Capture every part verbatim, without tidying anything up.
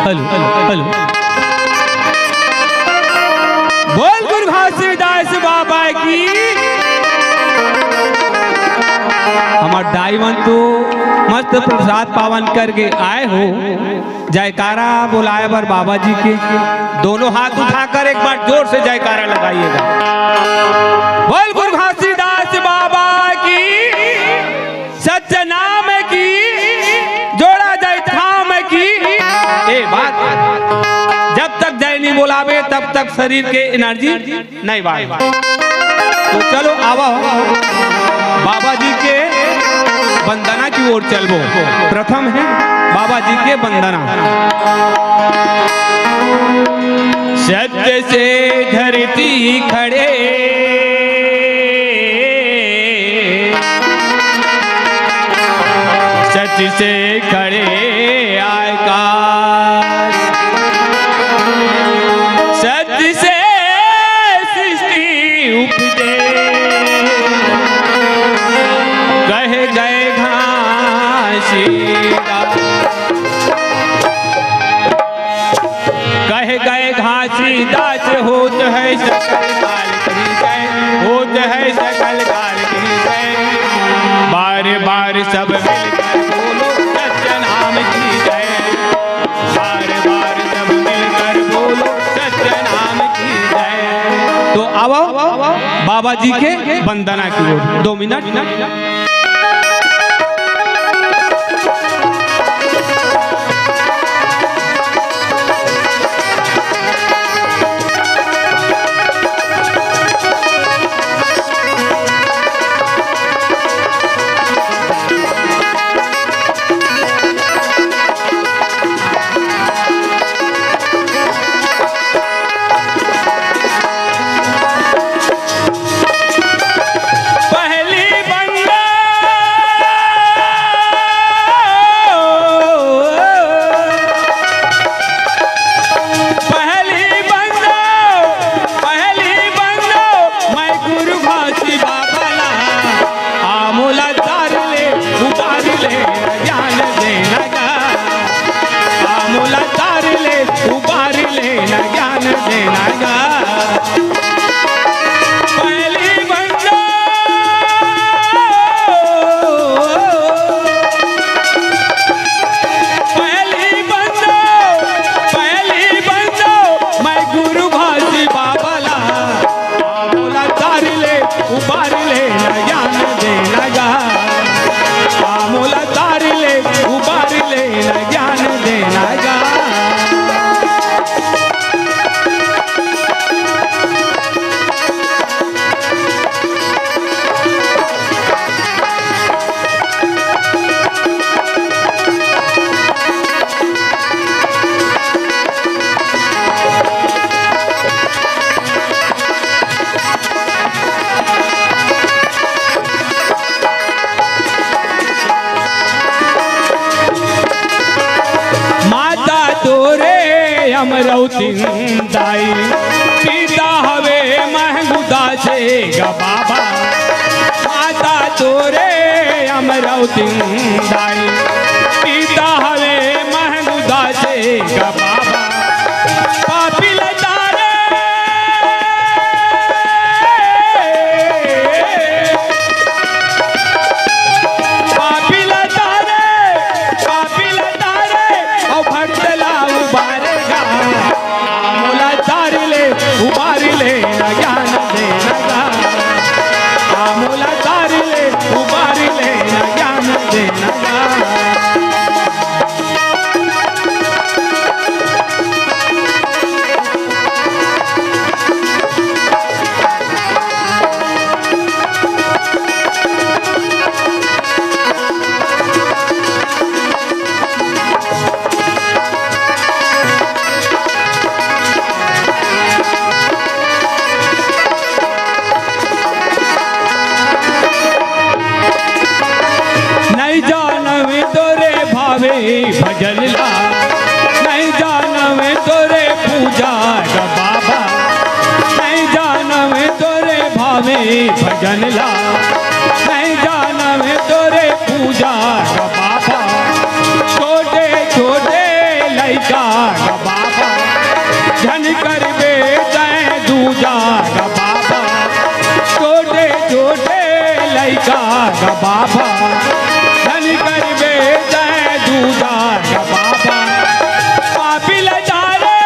Hello, hello, hello. बोल गुरु घासीदास बाबा की। हमर दाई मन तो मस्त प्रसाद पावन करके आए हो। जयकारा बोलाए बर बाबा जी के, दोनों हाथ उठाकर एक बार जोर से जयकारा लगाइएगा। बोल गुरु घासीदास बाबा की, सत्य नाम की, जोड़ा जाए थाम की। ए बात, जब तक जय नहीं बोलाबे, तब तक शरीर के एनर्जी नहीं बाढ़। तो चलो, आवा, बाबा जी के वंदना की ओर चलबो। प्रथम है बाबा जी के वंदना। सत्य से धरती खड़े, सच से खड़े आकाश, सच से सृष्टि उपजे, कह गए घासीदास। कह गए घासीदास, होत है सकल काल की जय, होत है सकल काल की जय। बार बार सब मिलकर बोलो सत्य नाम की जय, बार बार सब मिलकर बोलो सत्य नाम की जय। तो आवा बाबा जी के वंदना की ओर दो मिनट। पहली बंदा अमरौतिन दाई, पिता हवे महंगुदा से ग बाबा। माता तोरे अमरौतिन दाई, पिता हवे महंगुदा से ग बाबा। पापी लतारे, पापी लतारे, पापी लतारे, अउ भक्त ला उबारेगा। आ मोला तारी ले, उबारी ले, न ज्ञान देना गा। आ मोला तारी ले, उबारी ले, न ज्ञान देना गा। नहीं जानवे तोरे भावे भजन ला, नहीं जानवे तोरे पूजा ग बाबा, नहीं जानवे तोरे भावे भजन ला, नहीं जानवे तोरे पूजा ग बाबा। छोटे छोटे लइका ग बाबा, झन करबे तैं दूजा ग बाबा। छोटे छोटे लइका ग बाबा, झन करबे तैं दूजा ग बाबा। पापी लतारे,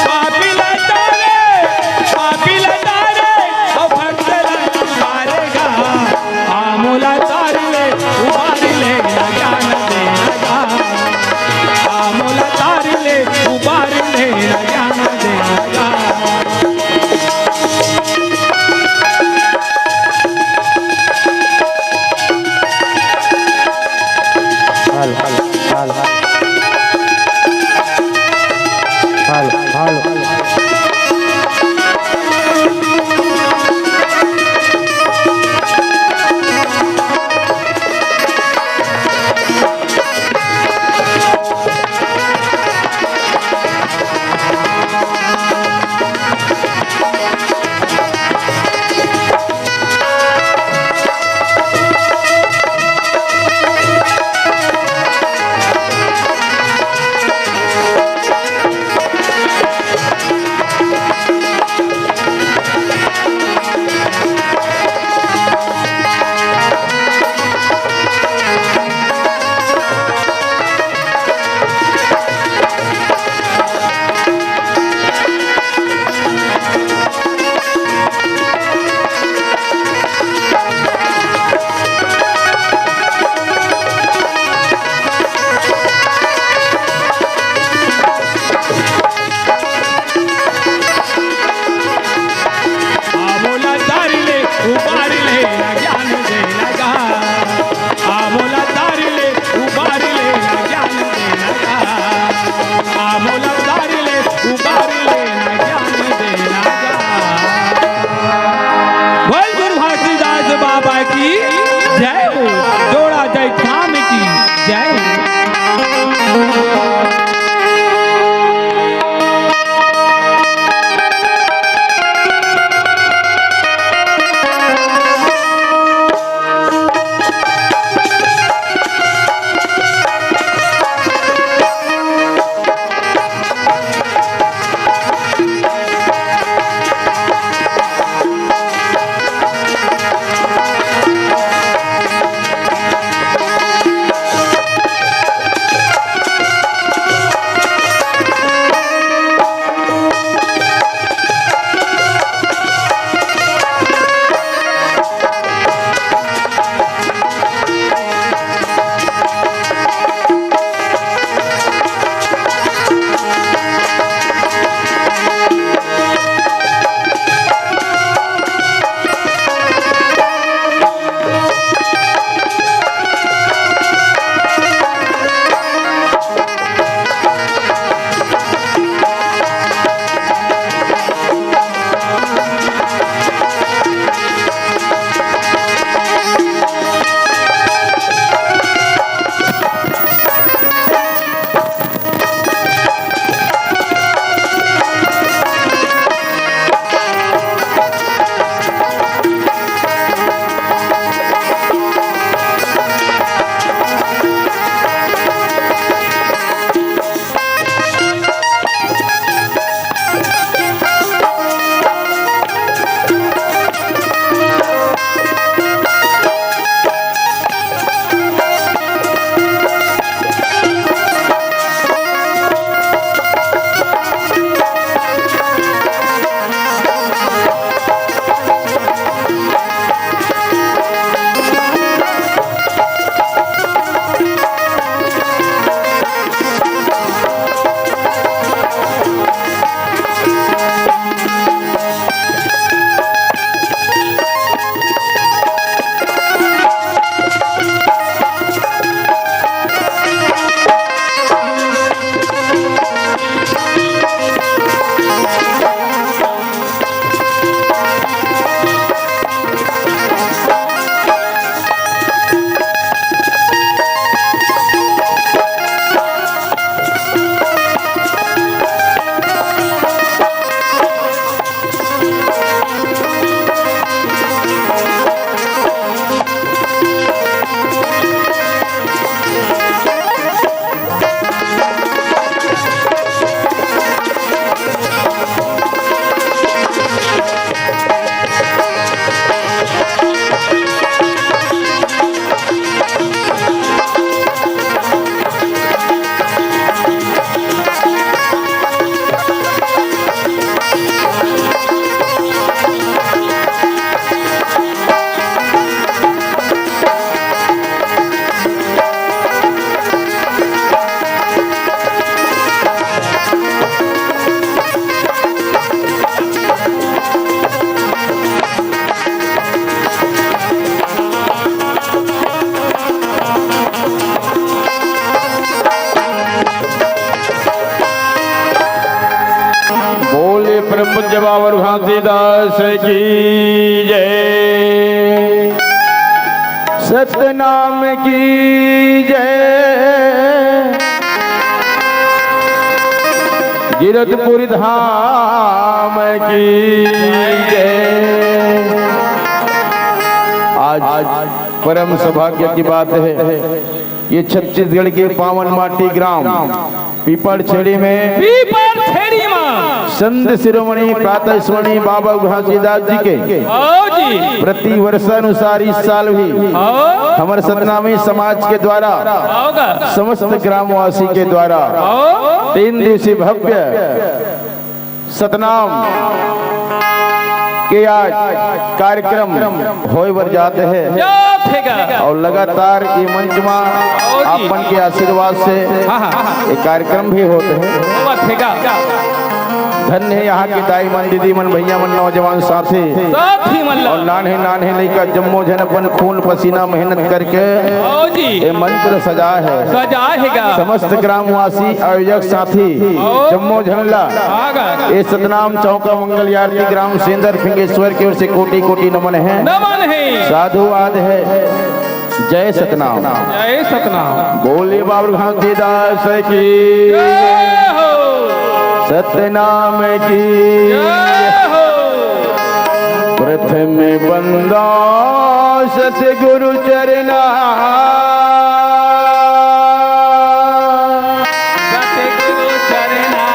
पापी लतारे, पापी लतारे, अउ भक्त ला मारेगा। आ मोला तारी ले, उबारी ले, न ज्ञान देना गा। आ मोला तारी ले, उबारी ले, न ज्ञान देना गा। हाल, हाल, हाल, हाल। हाल, हाल। जय बाबा घासीदास की जय, सतनाम की जय, गिरधपुर धाम की जय। आज परम सौभाग्य की बात है, ये छत्तीसगढ़ के पावन माटी ग्राम पीपल छेड़ी में पीपल छेड़ी में संत शिरोमणि प्रातः स्मरणी बाबा घासीदास जी के आओ जी। प्रति वर्षानुसार इस साल भी आओ। हमर सतनामी समाज के द्वारा आओगा। समस्त ग्रामवासी के द्वारा आओ। तीन दिवसीय भव्य सतनाम के आज कार्यक्रम होय बर जात हे। जात हे गा। और लगातार ये मंच मा और जी। आप मन के आशीर्वाद से हाँ, हाँ, हाँ। ये कार्यक्रम भी होत हे। होवत हे गा। धन्य हे यहाँ के दाई मन, दीदी मन, भैया मन, नौजवान साथी साथी मन ला। और नान्हे नान्हे लइका जम्मो झन अपन खून पसीना मेहनत करके आओ जी। ये मंच ल सजा हे। सजा हे गा। समस्त ग्रामवासी आयोजक साथी आओ। जम्मो झन ला आगा। ये सतनाम चौका मंगल आरती ग्राम सेंदर फिंगेश्वर की ओर से कोटि कोटि नमन हे। नमन हे। साधुवाद हे। जय सतनाम। जय सतनाम। बोले बाबा घासीदास की जय हो। सतनाम की जय हो। प्रथम बंदा सतगुरु चरना। सतगुरु चरना।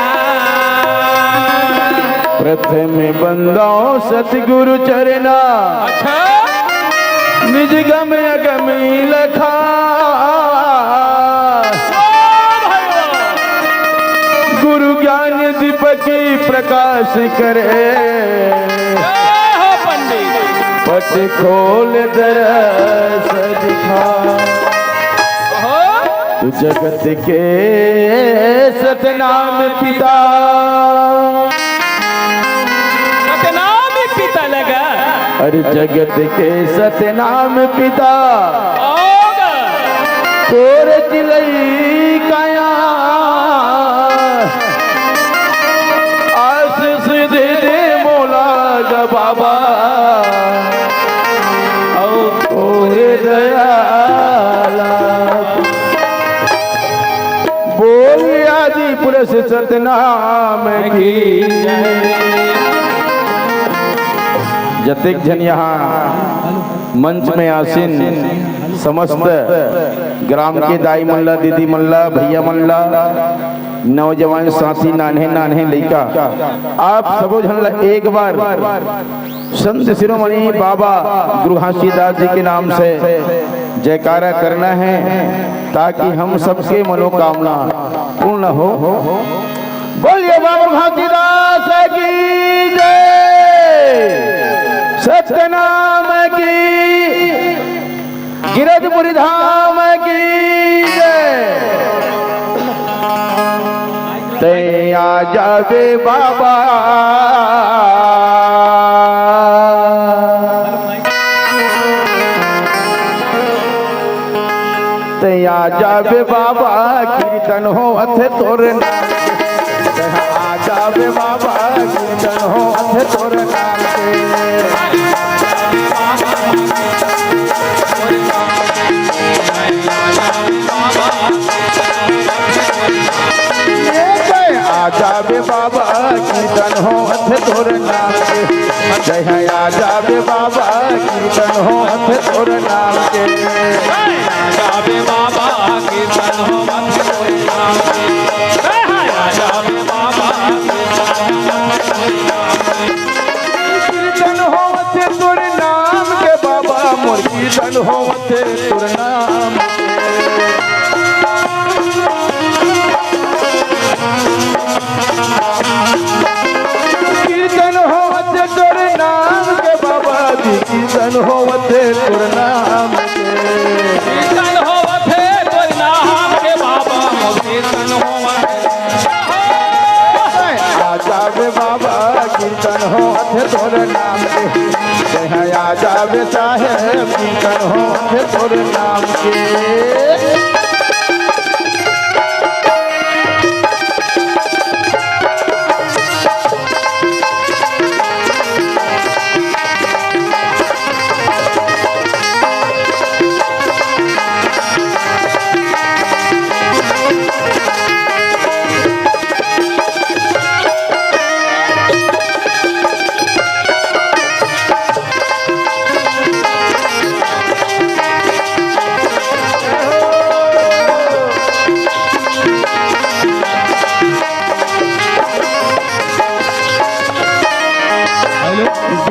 प्रथम बंदा सतगुरु चरना। अच्छा। निज गम अगम लखा। ओ भाई। गुरु ज्ञान दीपक प्रकाश करे। जय हो पंडित। पट खोल दरस दिखा। ओहो। तू जगत के सतनाम पिता। सतनाम पिता लगा। अरे जगत के सतनाम पिता। होगा। तोर चिलई काया। आशीष दे दे मोला ग बाबा। औ तोरे दयाला। बोल आदि पुरुष सतनाम की। जतेक झन यहाँ मंच में आसीन समस्त ग्राम के दाई मन ला, दीदी मन ला, भैया मन ला, नौजवान साथी, नान्हे नान्हे लइका, आप सबो झन ला एक बार संत शिरोमणि बाबा गुरु घासीदास जी के नाम से जयकारा करना है, ताकि हम सबके मनोकामना पूर्ण हो। बोलिए बाबा घासीदास की जय, सतनाम की, गिरधपुरी धाम की जय। तैं आ जाबे बाबा, तैं आ जाबे बाबा, कीर्तन होवत हे तोर नाम के। तैं आ जाबे बाबा, कीर्तन होवत हे तोर नाम के। ए जय आ जाबे बाबा, कीर्तन होवत हे तोर नाम के। जय हे आ जाबे बाबा, कीर्तन होवत हे तोर नाम के। आ जाबे बाबा, कीर्तन होवत हे तोर नाम के। जय हे आ जाबे बाबा, कीर्तन होवत हे तोर नाम के बाबा, मोर कीर्तन होवत हे तोर नाम के। कीर्तन होवत हे तोर नाम के बाबा जी, कीर्तन होवत हे तोर नाम के। कीर्तन होवत हे तोर नाम के बाबा, मोर कीर्तन होवत हे। आ जाबे बाबा, कीर्तन होवत हे तोर नाम के। जय हे आ जाबे साहेब, कीर्तन होवत हे तोर नाम के।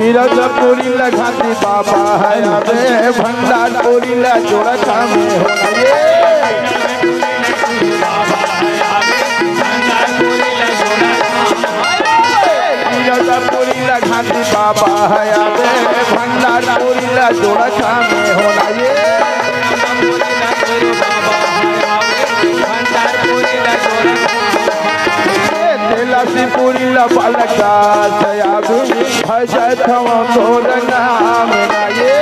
कीरतपुरी ला घांटी बाबा हया बे, भंडारपुरी ला जोड़ा थामे हो ना ये। कीरतपुरी ला घांटी बाबा हया बे, भंडारपुरी ला जोड़ा थामे हो ना ये। तेलासी पुरी ला बालक दास आवे, भजत हवं तोर नाम ना ये।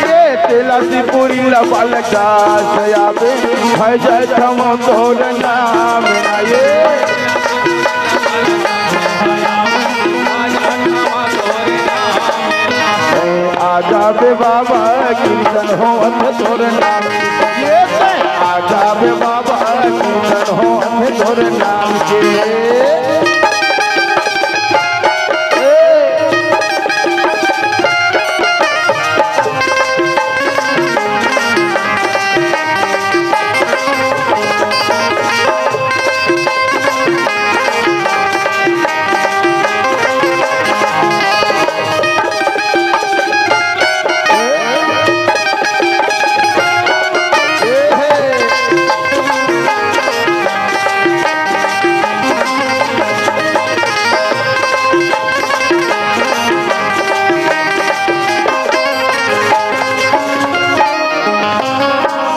ये तेलासी पुरी ला बालक दास आवे, भजत हवं तोर नाम ना ये। आजा बे बाबा, कीर्तन होवत तोर नाम के। आजा बे बाबा, कीर्तन होवत तोर नाम के।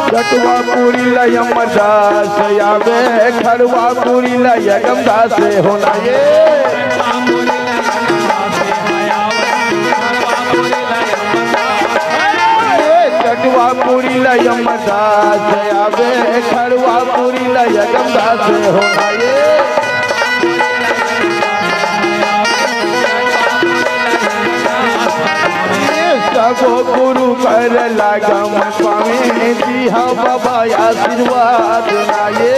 चटवा पुरी ला यमदास आवे, खड़वा पुरी ला यगमदास हो ना ये। चटवा पुरी ला यमदास आवे, खड़वा पुरी ला यगमदास हो ना ये। सबो गुरु कर लागम पावे, दिहा बाबा आशीर्वाद ना ये।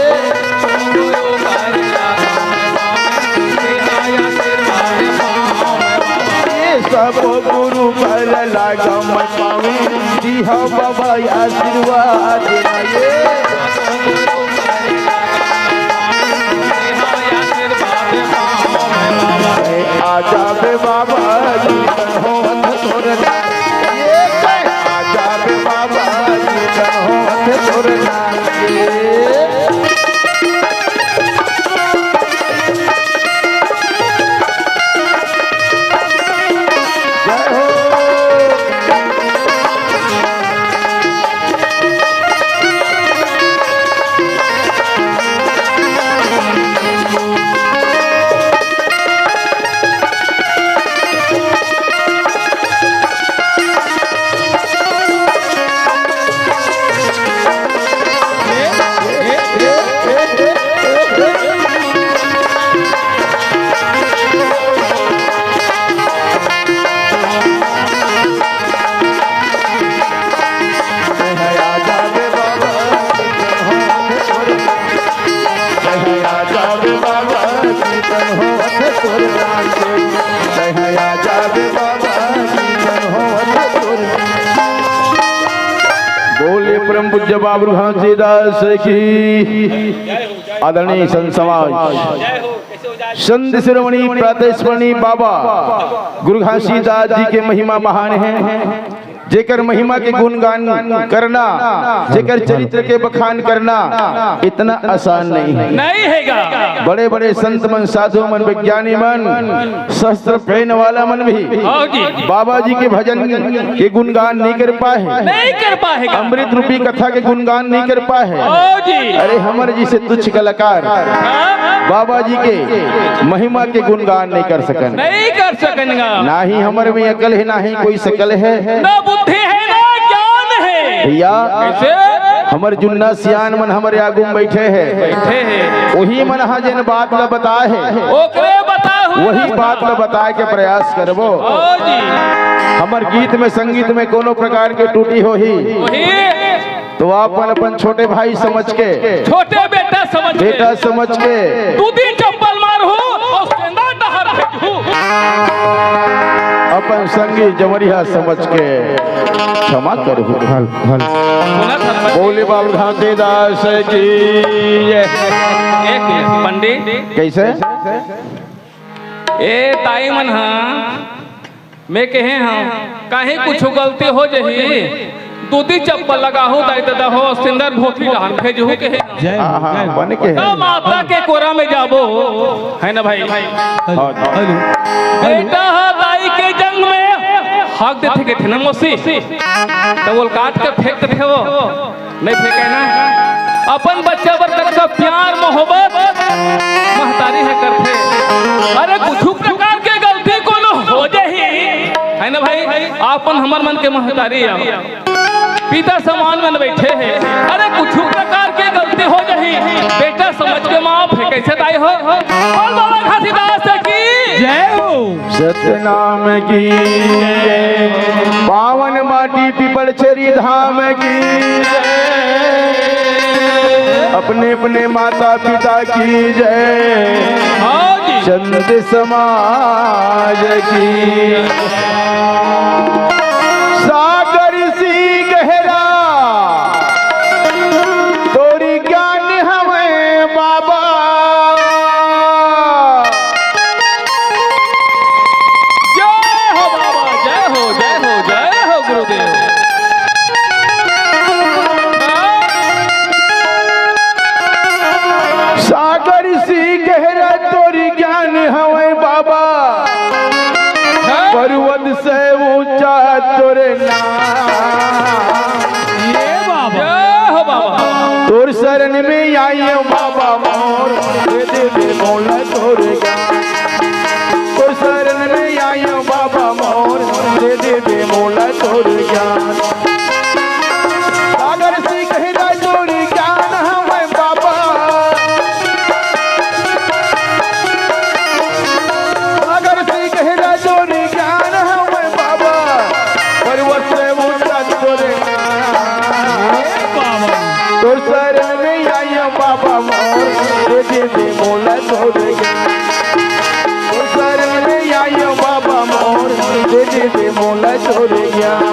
सबो गुरु कर लागम पावे, दिहा बाबा आशीर्वाद ना ये। आजा बे बाबा, कीर्तन होवत तोर नाम के। आजा बे बाबा, कीर्तन होवत तोर नाम के। जय हो। बोले परम पूज्य बाबा गुरु घासीदास की। आदरणीय संत समाज, संत शिरोमणि प्रातस्मरणीय बाबा गुरु घासीदास जी के महिमा महान है। जेकर महिमा के गुणगान करना, जेकर चरित्र के बखान करना इतना आसान नहीं है। नहीं हैगा। बड़े बड़े संत मन, साधु मन, विज्ञानी मन, शस्त्र पहन वाला मन भी हाँ जी। बाबा जी के भजन के गुणगान नहीं कर पाए। नहीं कर पाएगा। अमृत रूपी कथा के गुणगान नहीं कर पाए। हाँ जी। अरे हमर जैसे तुच्छ कलाकार हाँ। बाबा जी के महिमा के गुणगान नहीं कर सकन। नहीं कर सकनगा। ना ही हमर में अकल है, ना ही कोई सकल है। ना बुद्धि है, ना ज्ञान है। भैया, कैसे? हमर जुन्ना सियान मन हमरे आगू में बैठे हैं। बैठे हैं। वही मन हा जेन बात ला बताए है। ओकरे बताहू। वही बात ला बताए के प्रयास करबो। ओ जी। हमर गीत में, संगीत में कोनो प्रकार के त्रुटि होही। वही। तो अपन, अपन छोटे भाई समझ के, छोटे बेटा समझ के, बेटा समझ के, तू दी चप्पल मारहू और सेंधा डहर फेंकहू। अपन संगी जमरिया समझ के क्षमा करहु। हल, हल। बोले बाबा घासीदास की जय। एक मिनट, पंडित। कइसे? ए ताई मन ह, मैं कहे हंव, काहीं कुछु गलती हो जही, दूदी चप्पल लगाहू दाई ददा हो, सिंदर धोती डाहर भेजहू कहे हंव। जय हो, हाँ, हाँ, जय हो। बने कहे। त माता के कोरा में जाबो, है ना भाई? हेलो, हाँ, हाँ। हेलो। बेटा ह दाई के जंग में हाक देथे कथे ना मौसी, त ओला काट के फेंक देथे वो। नहीं फेंके ना। अपन बच्चा बर कतका प्यार मोहब्बत महतारी ह करथे। अरे कुछु प्रकार के गलती कोनो हो जही, है ना भाई? अपन हमर मन के महतारी आ, पिता समान मन बइठे हे। अरे कुछु प्रकार के गलती हो जही, बेटा समझ के माफ हे। कइसे ताई हो? बोल बाबा घासीदास की जय हो। सतनाम की जय, पावन माटी पीपल छेरी धाम की जय, अपने अपने माता पिता की जय, हाँ जी। संत समाज की। सागर सी गहरा तोरी ज्ञान हमें बाबा। जय हो बाबा, जय हो, जय हो, जय हो गुरुदेव। सागर सी गहरा तोरी ज्ञान हवे बाबा, पर्वत से ऊंचा तोरे नाम। ये बाबा। जय हो बाबा। तोर शरण में आइयो बाबा मोर, दे दे दे मोला तोर ज्ञान। तोर शरण में आइयो बाबा मोर, दे दे दे मोला तोर ज्ञान। सागर सी गहरा तोर ज्ञान हवे बाबा। सागर सी गहरा तोर ज्ञान हवे बाबा, पर्वत से ऊंचा तोर ज्ञान। तोर शरण में आइयो बाबा मोर, दे दे दे मोला तोर ज्ञान। तोर शरण में आइयो बाबा मोर, दे दे दे मोला तोर ज्ञान।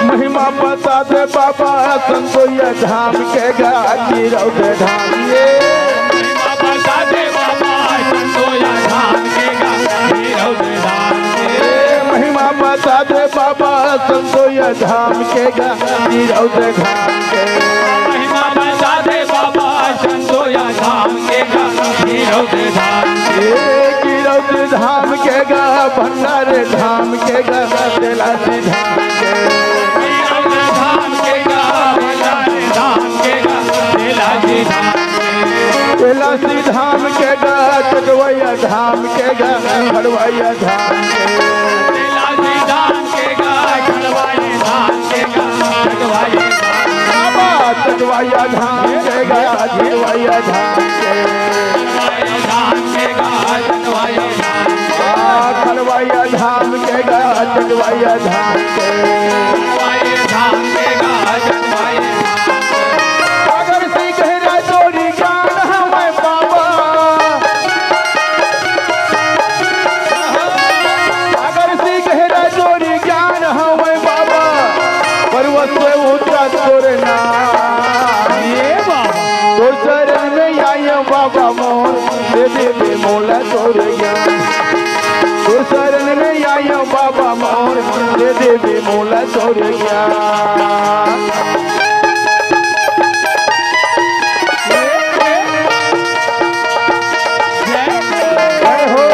महिमा बता दे बाबा संतोया धाम के गा, गिरौद धाम ये। महिमा बता दे बाबा संतोया धाम के गा, गिरौद धाम के। महिमा बता दे बाबा संतोया धाम के गा, गिरौद धाम के। महिमा बता दे बाबा संतोया धाम के गा, गिरौद धाम के। ए, गिरौद धाम के गा, भंडार धाम के गा, तेलासी धाम के। गिरौद धाम के गा, भंडार धाम के गा, तेलासी धाम के। तेलासी धाम के गा, चटवैया धाम के गा, भड़वैया धाम के। तेलासी धाम के गा, भड़वैया धाम के गा, भड़वैया धाम। बाबा, चटवैया धाम के गा, भड़वैया धाम के। आ, खड़वैया धाम के गा, चटवैया धाम के। अगर सी गहरा तोरी ज्ञान हमें बाबा, अगर सी गहरा तोरी ज्ञान हमें बाबा, पर्वत से ऊंचा तोरे नाम। ये बाबा। तोर शरण में आइयो बाबा मोर, दे दे दे मोला तोर ज्ञान। तोर शरण में आइयो बाबा मोर, दे दे दे मोला तोर ज्ञान। जय हो।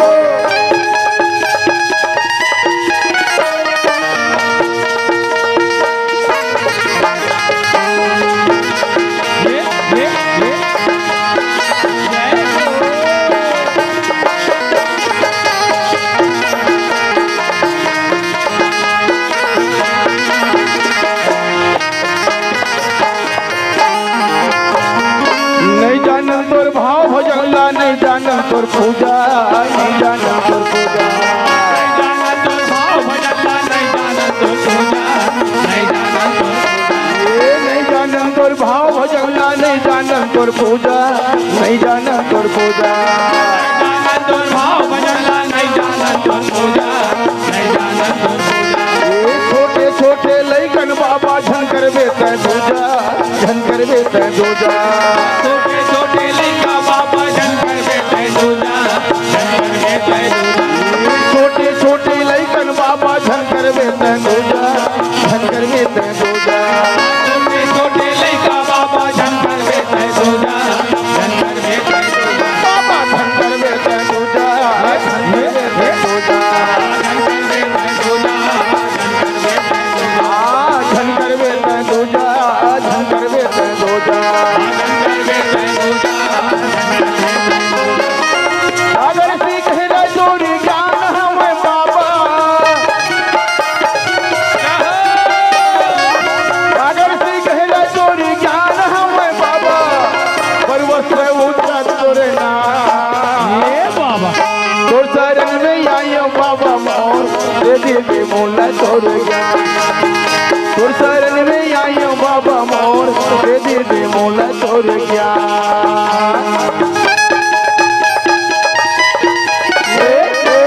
जानन तोर पूजा, नहीं जानन तोर पूजा। नहीं जानन तोर भाव भजन ला, नहीं जानन तोर पूजा, नहीं जानन तोर पूजा। ए, नहीं जानन तोर भाव भजन ला, नहीं जानन तोर पूजा, नहीं जानन तोर पूजा। नहीं जानन तोर भाव भजन ला, नहीं जानन तोर पूजा, नहीं जानन तोर पूजा। ए, छोटे छोटे लइकन बाबा झन करबे तैं दूजा, झन करबे तैं दूजा। छोटे छोटे लइका बाबा झन करबे तैं दूजा, झन करबे तैं दूजा। छोटे छोटे लइकन बाबा झन करबे तैं दूजा, झन करबे तैं दूजा। छोटे छोटे लइका बाबा झन करबे तैं दूजा, झन करबे तैं दूजा। बाबा झन करबे तैं दूजा, झन करबे तैं दूजा। झन करबे तैं दूजा, झन करबे तैं दूजा। आ, झन करबे तैं दूजा, झन करबे तैं दूजा। अगर सीख है तोरी ज्ञान हमें बाबा, अगर सीख है तोरी ज्ञान हमें बाबा, पर्वत से ऊंचा तोरे नाम। ए बाबा। तोर शरण में आयो बाबा मोर, दे दे दे मोला तोर ज्ञान। तोर शरण में आयो बाबा मोर, दे दे दे मोला तोर ज्ञान। ए, ए।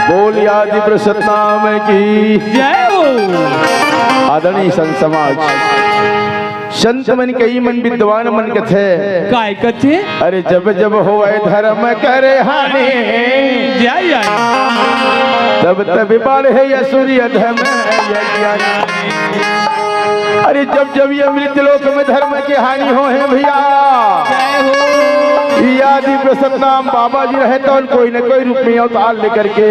बोल आदि पुरुष सतनाम की। जय हो। आदरणीय संत समाज, संत मन कई मन विद्वान मन कथे। काय कथे? अरे जब जब होवै धर्म करे हानि, जय जय। तब तब बाढ़े असुर अधम अज्ञानी। अरे जब जब ये मृत्यु लोक में धर्म की हानि होहे भैया, जय हो। ये आदि पुरुष सतनाम बाबा जी रहे तो कोई न कोई रूप में अवतार लेकर के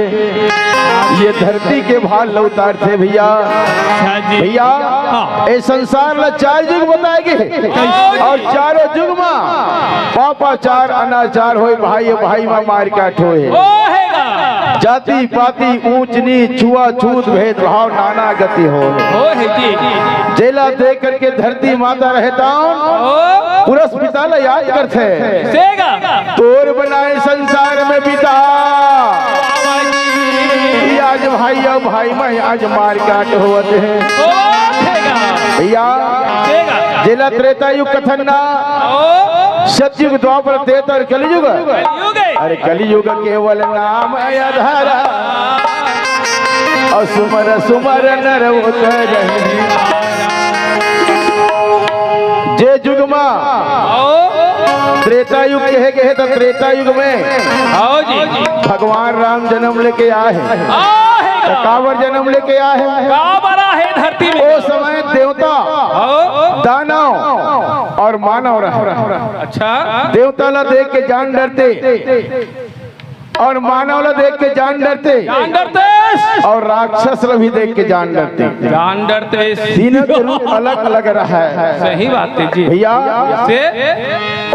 ये धरती के भार ल उतारथे भैया। अच्छा जी। भैया, हाँ। ए संसार ला चार युग बताए गे हे। कैसे? अउ चारों युग मा पापाचार अनाचार होय, भाई भाई मा मार काट होय। ओ हे गा। जाति पाति ऊंच नीच छुआछूत भेदभाव नाना गति होय। ओ हे जी। जेला देख करके धरती माता रहे त ओ। पुरुष पिता ला याद करथे। से गा। तोर बनाए संसार में पिता। आज भाई अउ भाई में आज मार काट होवत हे। ओ, ठेगा। भैया, ठेगा। जेला त्रेता युग कथन ना, ओ। सतयुग, द्वापर, त्रेता अउ कलयुग। कलयुग। अरे कलयुग केवल नाम अधरा, अउ सुमर सुमर नर उतरहि। जे युग मा ओ। त्रेता युग कहे गे हे, त त्रेता युग में आओ जी। भगवान राम जन्म लेके आए हे। आ हे त गा। काबर जन्म लेके आए हे? काबर आए हे धरती में? ओ समय देवता, आओ। दानव अउ मानव रहे। अच्छा। देवता ला देख के जान डरते। अउ मानव ला देख के जान डरते। जान डरते। अउ राक्षस ला भी देख के जान डरते। जान डरते। तीनों के रूप अलग अलग रहे। सही बात हे जी। भैया, से?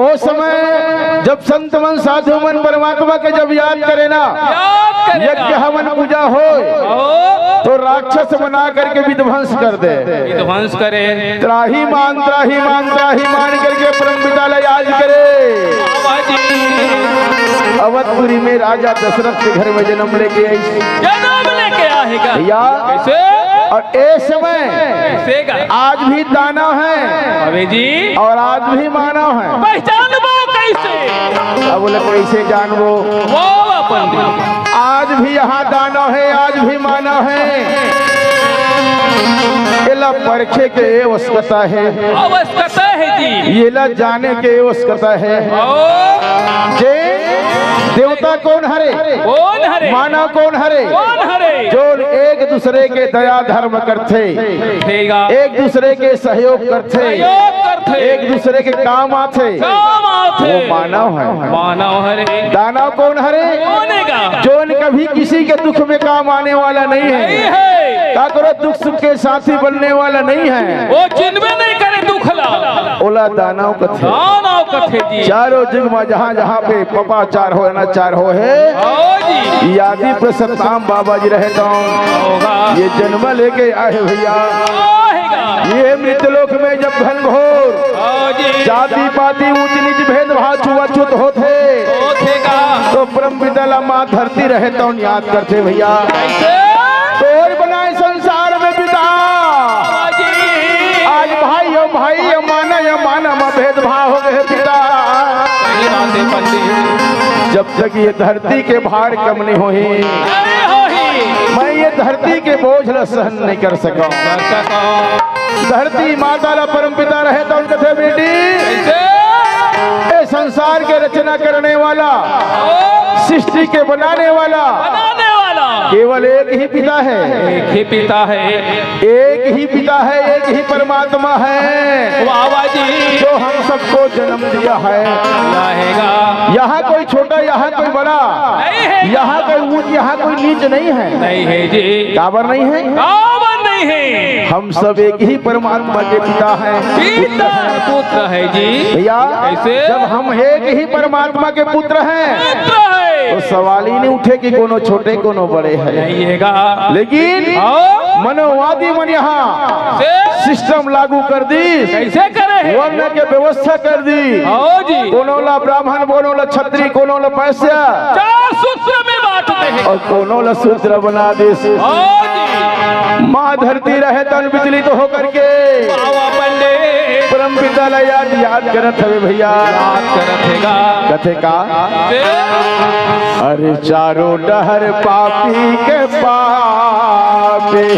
ओ समय जब संत मन साधु मन परमात्मा के जब याद करे ना, याद करे ना। यज्ञ हवन पूजा होय, ओ। तो राक्षस बना करके विध्वंस कर दे। विध्वंस करे। त्राहिमाम, त्राहिमाम, त्राहिमाम करके परम पिता ला याद करे। बाबा जी। अवधपुरी में राजा दशरथ के घर में जन्म लेके आइस। जन्म लेके आए हे गा। भैया। कैसे? अउ ए समय से गा। आज भी दानव हे। अबे जी। अउ आज भी मानव हे। पहचानबो कैसे? अब बोले, कैसे जानबो? वो अपन आज भी यहाँ दानव हे, आज भी मानव हे। एला परखे के आवश्यकता हे। आवश्यकता हे जी। एला जाने के आवश्यकता हे। ओ। जे देवता कोन हरे? कोन हरे? मानव कोन हरे? कोन हरे? जोन एक दूसरे के दया धर्म करथे। हेगा। एक दूसरे के सहयोग करथे। सहयोग करथे। एक दूसरे के काम आथे। काम आथे। वो मानव हे। मानव हरे। दानव कोन हरे? कोन हे गा? जोन कभी किसी के दुख में काम आने वाला नहीं हे। नहीं हे। काकरो दुख सुख के साथी बनने वाला नहीं हे। वो चिन्हबे नहीं करे दुख ला। ओला दानव कथे। दानव कथे जी। चारों जुग में जहाँ जहाँ पे पपाचार हो, अनाचार हो हे, हाँ जी। ये आदि पुरुष सतनाम बाबा जी रहे तो होगा। ये जन्म लेके आए भैया। आएगा। ये मृत्यु लोक में जब घनघोर हाँ जी। जाति पाति ऊंच नीच भेदभाव छुआछूत होथे, होथे का। तो परम पिता ला माँ धरती रहे तो याद करथे भैया। कैसे? तोर बनाए संसार में पिता। हाँ जी। आज भाई अउ भाई, अउ माना अउ माना में भेदभाव हो गए पिता। सही बात हे पंडित। जब तक ये धरती के भार कम नहीं होही, नहीं होही। मैं ये धरती के बोझ ला सहन नहीं कर सकूं। कर सकूं। धरती माता ला परम पिता रहे तो उनका थे बेटी। कैसे? ए संसार के रचना करने वाला, ओ। सृष्टि के बनाने वाला, बनाने वाला। केवल एक ही पिता हे। एक ही पिता हे। एक ही पिता हे, एक ही परमात्मा हे। वाह, वाह जी। जो हम सबको जन्म दिया हे। रहेगा। यहाँ कोई छोटा, यहाँ कोई बड़ा, नहीं हे। यहाँ कोई ऊंच, यहाँ कोई नीच नहीं हे। नहीं हे जी। काबर नहीं हे? काबर नहीं हे? हम सब एक ही परमात्मा के पिता हे। पिता, पुत्र हे जी। भैया, कैसे? जब हम एक ही परमात्मा के पुत्र हे, पुत्र हे। तो सवाल ही नहीं उठे कि कोनो छोटे, कोनो बड़े हे। नहीं हे गा। लेकिन हाँ। मनोवादी मन यहाँ से? सिस्टम लागू कर दी। कैसे करे हे? वर्ण के व्यवस्था कर दी। हाँ जी। कोनो ला ब्राह्मण, कोनो ला क्षत्रिय, कोनो ला वैश्य। चार सूत्र में बांट दे हे। अउ कोनो ला शूद्र बना दिस। हाँ जी। माँ धरती रहे तन विचलित होकर के बाबा पंडित। परम पिता ला याद, याद करत हवे भैया। याद करत हे गा। कथे का? से? अरे चारों डहर पापी के पाप हे।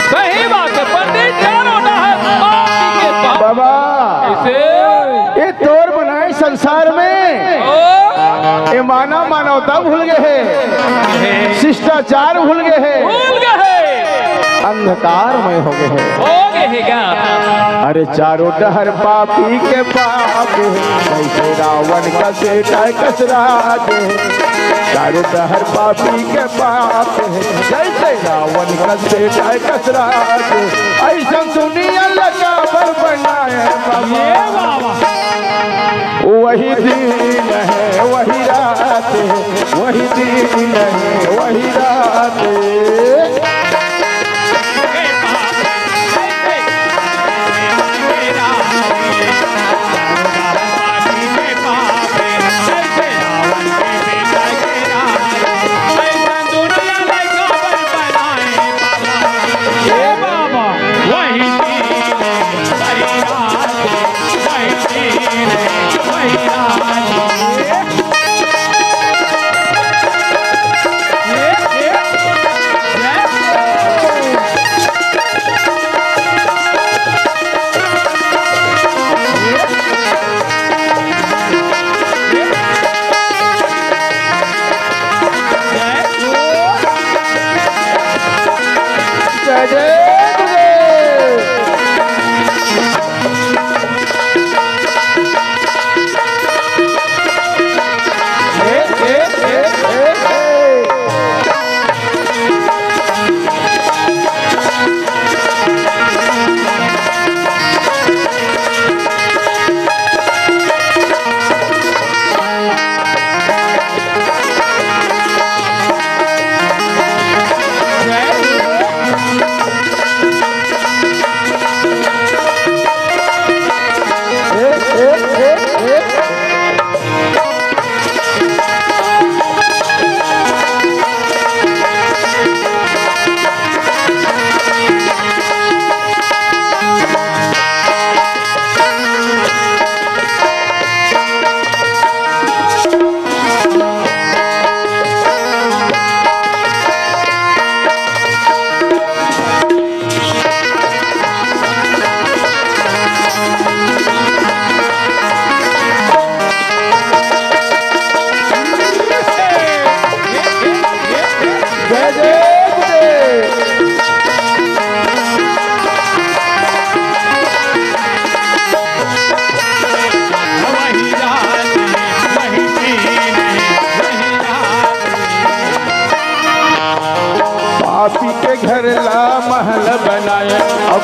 सही बात हे पंडित, चारों डहर पापी के पाप। बाबा, कैसे? ये तोर बनाए संसार में ओ। ये माना मानवता भूल गए हे, शिष्टाचार भूल गए हे, भूल गए हे। अंधकारमय हो गए हे। हो गए हे गा। अरे चारों डहर पापी के पाप हे, कैसे रावण का बेटा कसराज हे। चारों डहर पापी के पाप हे, जैसे रावण का बेटा कसराज हे। ऐसा दुनिया लगा पर बनाए बाबा। ये बाबा। वही दिन हे, वही रात हे, वही दिन हे, वही रात हे।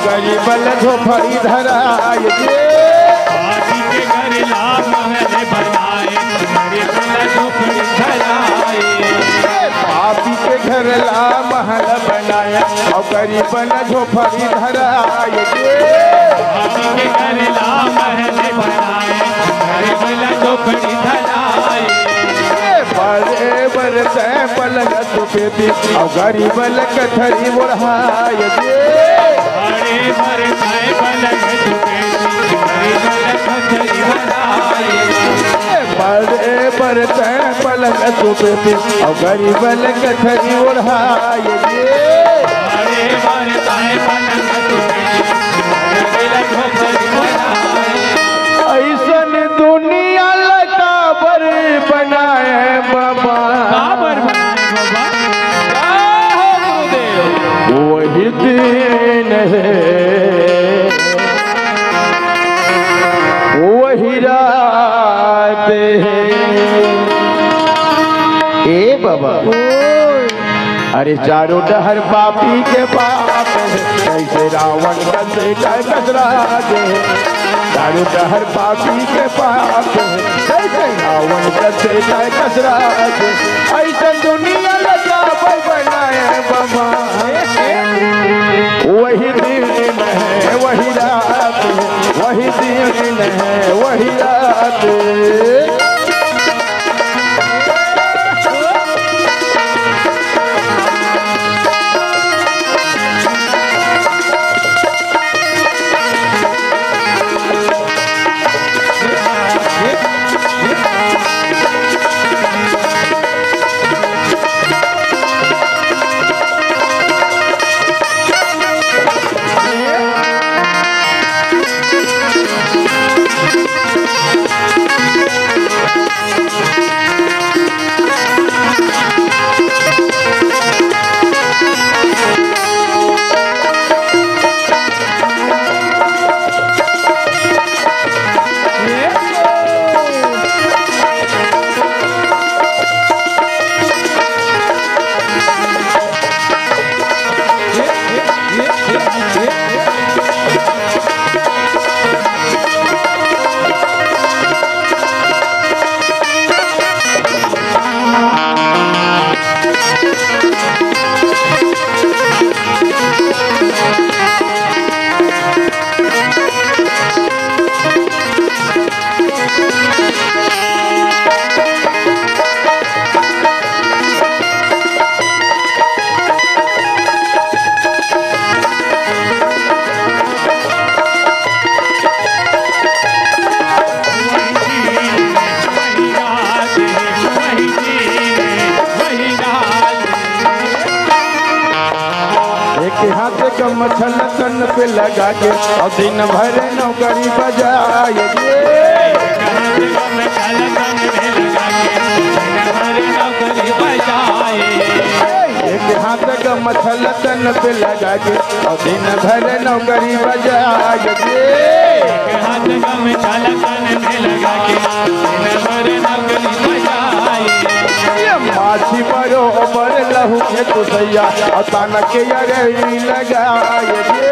गरीब ल झोपड़ी धराय दे। पापी के घर ला महल बनाय, गरीब ल झोपड़ी धराय। पापी के घर ला महल बनाय, अउ गरीब ल झोपड़ी धराय दे। पापी के घर ला महल बनाय, गरीब ल झोपड़ी धराय। बड़े बड़े तैं पलंग सुपेती, अउ गरीब ल कथरी ओढ़ाय दे। बड़े बड़े तैं पलंग सुपेती, गरीब ल कथरी ओढ़ाय दे। बड़े बड़े तैं पलंग सुपेती, अउ गरीब ल कथरी ओढ़ाय दे। बड़े बड़े तैं पलंग सुपेती, गरीब ल कथरी ओढ़ाय दे। अइसन दुनिया ल काबर बनाय बाबा? काबर बनाय बाबा? जय हो गुरुदेव। वही दिन हे, वही रात हे। ए बाबा, अरे चारों डहर पापी के पाप हे, कइसे रावण कइसे तैं कसरा दे। चारों डहर पापी के पाप हे, कइसे रावण कइसे तैं कसरा दे। अइसन दुनिया ल काबर बनाय बाबा। वही दिन हे, वही रात हे, वही दिन हे, वही रात। एक हाथ गमछा ल तन पे लगा के, अउ दिन भर नौकरी बजाय दे। एक हाथ गमछा ल तन पे लगा के, अउ दिन भर नौकरी बजाय दे। एक हाथ गमछा ल तन पे लगा के, दिन भर नौकरी बजाय दे। ये माछी बरोबर लहू के तुसैया, अउ तान के अरई लगाय दे।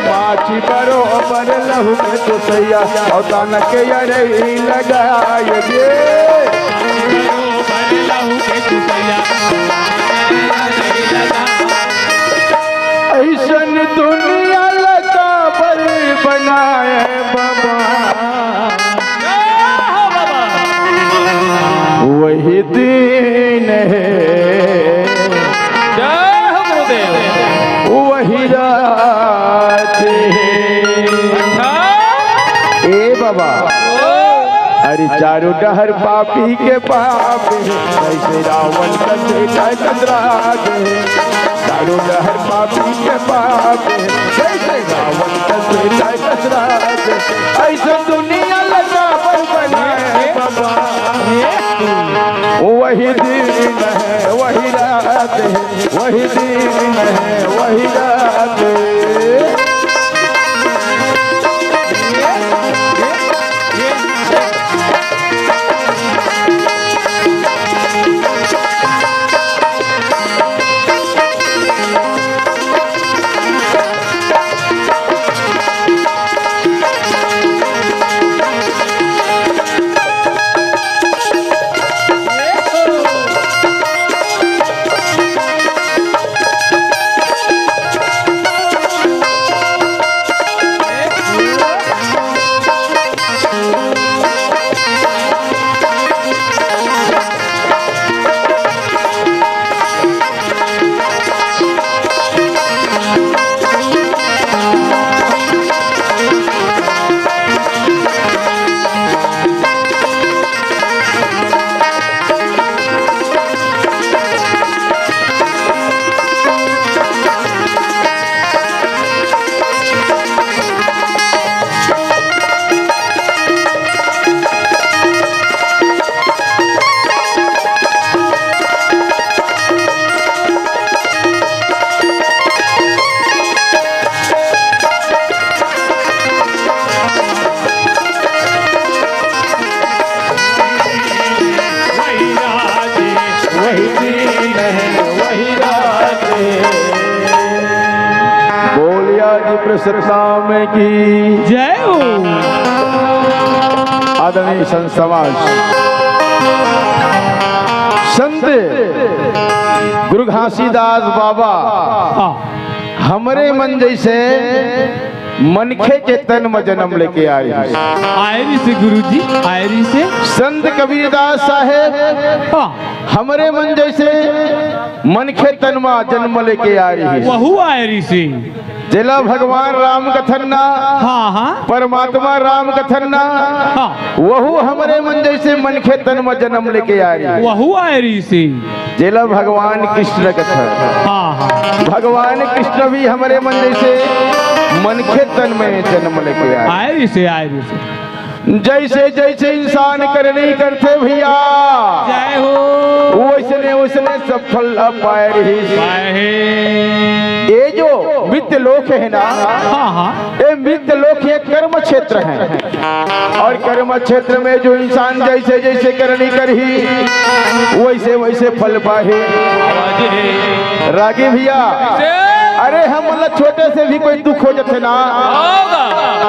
माछी बरोबर लहू के तुसैया, अउ तान के अरई लगाय दे। अइसन दुनिया ल काबर बनाय बाबा। वही दिन हे, जय हो गुरुदेव। वही रात हे। अच्छा। ए बाबा, ओ। अरे चारों डहर पापी के पाप हे, कइसे रावण कइसे तैं कसरा दे। चारों डहर पापी के पाप हे, कइसे रावण कइसे तैं कसरा दे। अइसन दुनिया ल काबर बनाय बाबा। वही दिन हे, वही रात हे, वही दिन हे, वही रात हे। बोलिया जी प्रसन्नाम की जय हो। आदरणीय संत समाज, संत गुरु घासीदास बाबा हाँ। हमरे मन जैसे मनखे के तन म जन्म लेके आए रहिस। आए रहिस गुरुजी, आए रहिस। संत कबीरदास साहेब हाँ। हमरे मन जैसे मनखे तन म जन्म लेके आए रहिस। वहू आए रहिस। जेला भगवान राम कथन ना, हाँ, हाँ। परमात्मा राम कथन ना, हाँ। वहू हमरे मन जैसे मनखे तन म जन्म लेके आए रहिस। वहू आए रहिस। जेला भगवान कृष्ण कथन। हाँ, हाँ। भगवान कृष्ण भी हमरे मन जैसे मनखे तन में जन्म लेके आए। आए रहिस, आए रहिस। जैसे जैसे इंसान करनी करथे भैया, जय हो। वैसने वैसने सब फल अब पाए रहिस। पाए हे। ये जो मृत्यु लोक है ना, हाँ, हाँ। ये मृत्यु लोक ये कर्म क्षेत्र है। और कर्म क्षेत्र में जो इंसान जैसे जैसे करनी करही, वैसे वैसे फल पाही। रागी भैया, अरे हम मतलब छोटे से भी कोई दुख हो जाथे ना,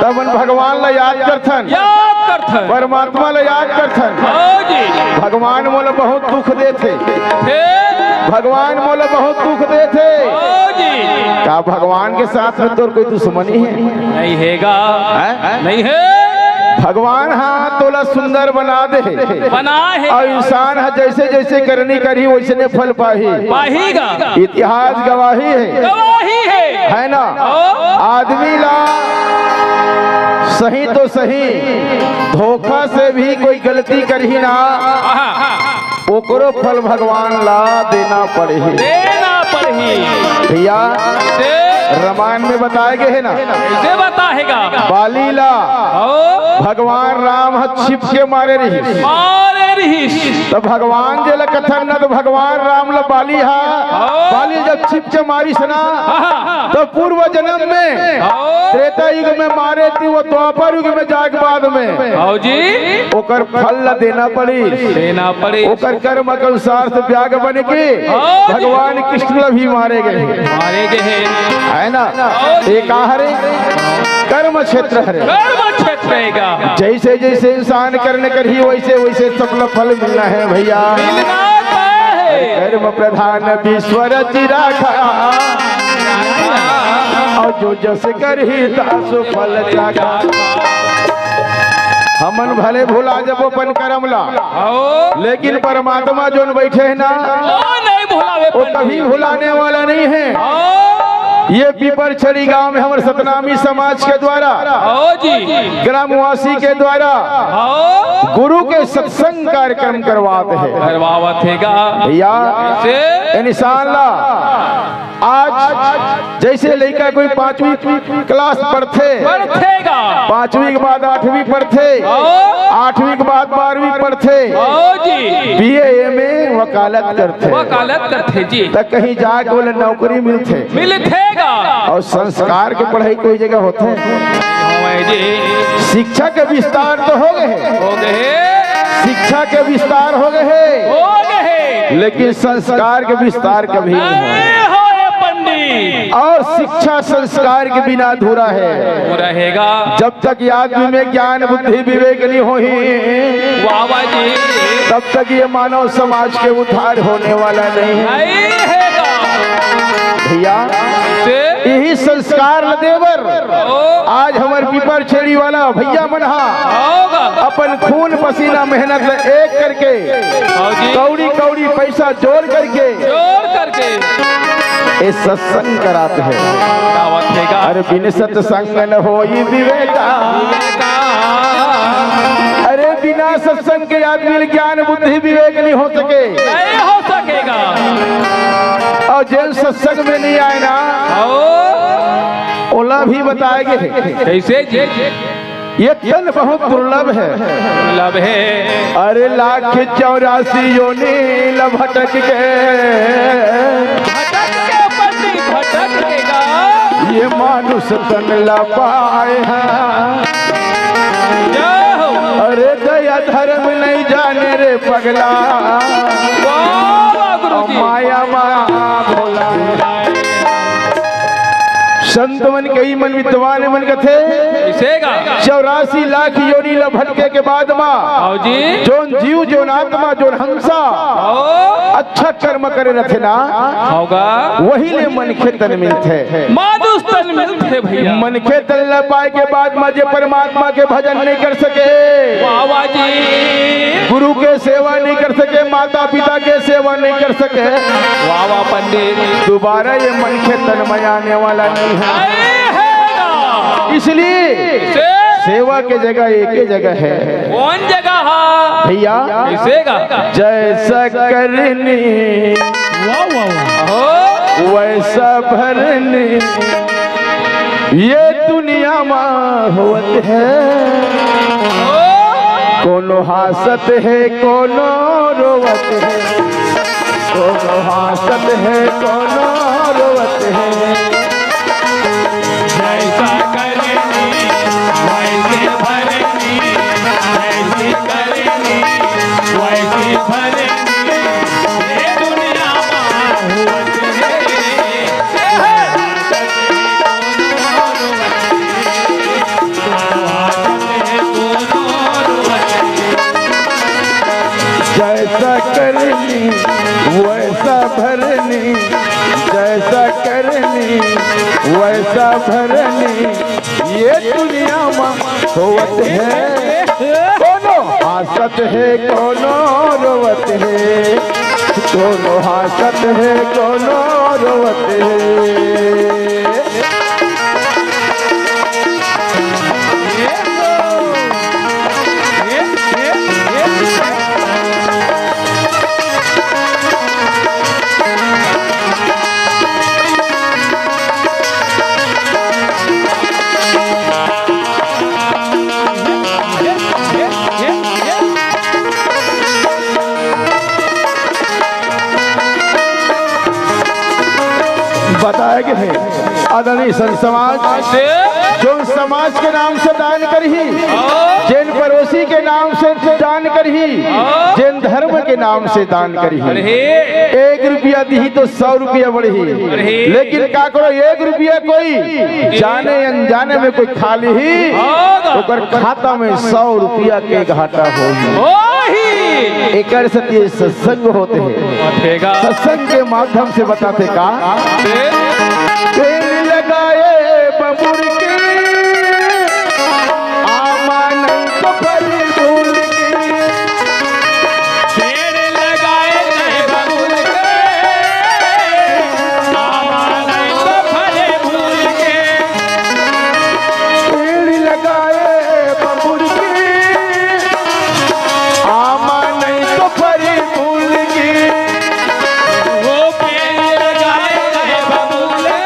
तब मन भगवान ला याद करथन, याद करथन। परमात्मा ला याद करथन। हाँ जी। भगवान मोला बहुत दुख देथे, हे। भगवान मोला बहुत दुख देथे। हाँ जी। का भगवान के साथ में तोर कोई दुश्मनी है? नहीं हेगा। हैं? नहीं हे। भगवान हा तोला सुंदर बना दे हे। बना हे। और इंसान हा जैसे जैसे करनी करही वैसने फल पाही। पाहीगा। इतिहास गवाही है। गवाही है। है ना? ओ। आदमी ला सही तो सही, धोखा से भी कोई गलती करही ना, आहा। ओकरो फल भगवान ला देना पड़ही। देना पड़ही। भैया, से? रामायण में बताए गए है ना, कैसे बताएगा? बाली ला ओ? भगवान राम ह छिप के मारे रहिस। मारे रहिस। तो भगवान जेला कथन ना, तो भगवान राम ला बाली हा, ओ? बाली जब छिप के मारिस ना, आहा। तो पूर्व जन्म में ओ? त्रेता युग में मारे थी, वो द्वापर युग में जाके बाद में आओ जी। ओकर फल ला देना पड़ी। देना पड़ी। ओकर कर्म के अनुसार से ब्याग बन के हाँ जी। भगवान कृष्ण ला भी मारे गए। मारे गए। है ना? हाँ जी। ये का हरे? कर्म क्षेत्र हरे। कर्म क्षेत्र है का? जैसे जैसे इंसान कर्म करही वैसे वैसे सब ला फल मिलना है भैया। मिलना है। कर्म प्रधान विश्व रचि राखा। और जो जस करही तासु फल चाखा। हमन भले भुला जबो अपन करम ला, आओ। लेकिन परमात्मा जोन बैठे है ना, ओ नहीं भुलावे वो पंडित। कभी भुलाने वाला नहीं है। आओ। ये पीपरछड़ी गांव में हमर सतनामी समाज के द्वारा, आओ जी। ग्रामवासी के द्वारा, आओ। गुरु के सत्संग कार्यक्रम करवाते हैं। करवावत हेगा। भैया, से? इंसान ला आज जैसे लइका कोई पांचवी क्लास पढ़थे, पढ़थेगा। पांचवी के बाद आठवीं पढ़थे, हाँ। आठवीं के बाद बारहवीं पढ़थे, हाँ जी। बीए, एमए, वकालत करथे, वकालत करथे जी। त कहीं जाके ओला नौकरी मिलथे, मिलथेगा। और संस्कार के पढ़ाई कोई जगह होथे? होए जी। शिक्षा के विस्तार तो हो गए हे, हो गए हे। शिक्षा के विस्तार हो गए हे, हो गए हे। लेकिन संस्कार के विस्तार कभी नहीं हो। नहीं होए पंडित। और शिक्षा संस्कार के बिना अधूरा है। अधूरा हेगा। जब तक ये आदमी में ज्ञान बुद्धि विवेक नहीं होही, वाह, वाह जी। तब तक ये मानव समाज के उद्धार होने वाला नहीं है। नहीं हेगा। भैया, से? यही संस्कार ल देबर ओ। आज हमर पीपरछड़ी वाला भैया मन हा होगा। अपन खून पसीना मेहनत ल एक करके, हाँ जी। कौड़ी कौड़ी पैसा जोड़ करके, जोड़ करके। ए सत्संग करात हे। का बात हे का? अरे बिन सत्संग न होई विवेका। विवेका। अरे बिना सत्संग के आदमी ल ज्ञान बुद्धि विवेक नहीं हो सके। नहीं हो सकेगा। अउ जेन सत्संग में नहीं आय ना, आओ। ओला भी बताय गे हे। कइसे जी? ये तन बहुत दुर्लभ हे। दुर्लभ हे। अरे लाख चौरासी योनि ल भटक के। भटक के पंडित, भटक के गा। ये मानुष तन ल पाय हे। जय हो। अरे दया धर्म नहीं जाने रे पगला। वाह, वाह, गुरु जी। माया मा भोला। संत मन, कई मन, विद्वान मन कथे, कइसे गा? चौरासी लाख योनि ल भटके के बाद मा, आओ जी। जोन जीव, जोन आत्मा, जोन हंसा, आओ। अच्छा कर्म करे रथे ना, होगा। वही ले मनखे तन मिलथे। मानुष तन मिलथे भैया। मनखे तन ल पाय के बाद मा जे परमात्मा के भजन नहीं कर सके, वाह, वाह जी। गुरु के सेवा नहीं कर सके, माता पिता के सेवा नहीं कर सके, वाह, वाह पंडित। दोबारा ये मनखे तन में आने वाला नहीं है। नहीं है ना। इसलिए से? सेवा के जगह एक ही जगह है। कौन जगह है? भैया, कइसे गा? जैसा करनी, वाह, वाह, वाह। हो। वैसा भरनी। ये दुनिया मा होवत हे, कोनो हांसत हे, कोनो रोवत हे, कोनो हांसत हे, कोनो रोवत हे। जैसा करनी, वैसे भरनी, जैसी करनी, वैसी भरनी। ये दुनिया मा होवत हे। जैसा करनी वैसा भरनी, जैसा करनी वैसा भरनी। ये दुनिया मा होवत हे, कोनो हांसत हे, कोनो रोवत हे, कोनो हांसत हे, कोनो रोवत हे। बताय गे हे, आदरणीय संत समाज, से? जोन समाज के नाम से दान करही, हाँ। जेन पड़ोसी के नाम से दान करही, हाँ। जेन धर्म के नाम से दान करही, अरे। एक रुपया दिही तो सौ रुपया बढ़ही, अरे। लेकिन का करो, एक रुपया कोई जी। जाने अनजाने में कोई खा लिही, हाँ। तो ओकर खाता में सौ रुपया के घाटा होही। होही। एकर सेती सत्संग होत हे। होत हे गा। सत्संग के माध्यम से बताथे का? से? पेड़ लगाए बबुर के, आमा नहीं तो फल फूल के। पेड़ लगाए बबुर के, आमा नहीं तो फल फूल के। पेड़ लगाए बबुर के, आमा नहीं तो फल फूल के। वो पेड़ लगाए बबुर के,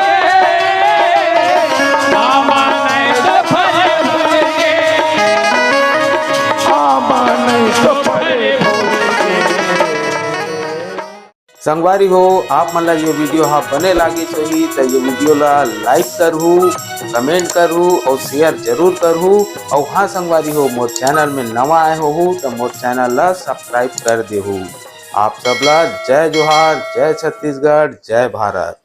आमा नहीं तो फल फूल के। आमा नहीं तो फल फूल के। संगवारी हो, आप मन ला ये video हा बने लागिस होही, त ये video ला like करहू, comment करहू अउ share जरूर करहू। अउ हाँ संगवारी हो, मोर channel में नवा आए होहू, त मोर channel ला subscribe कर देहू। आप सब ला जय जोहार, जय छत्तीसगढ़, जय भारत।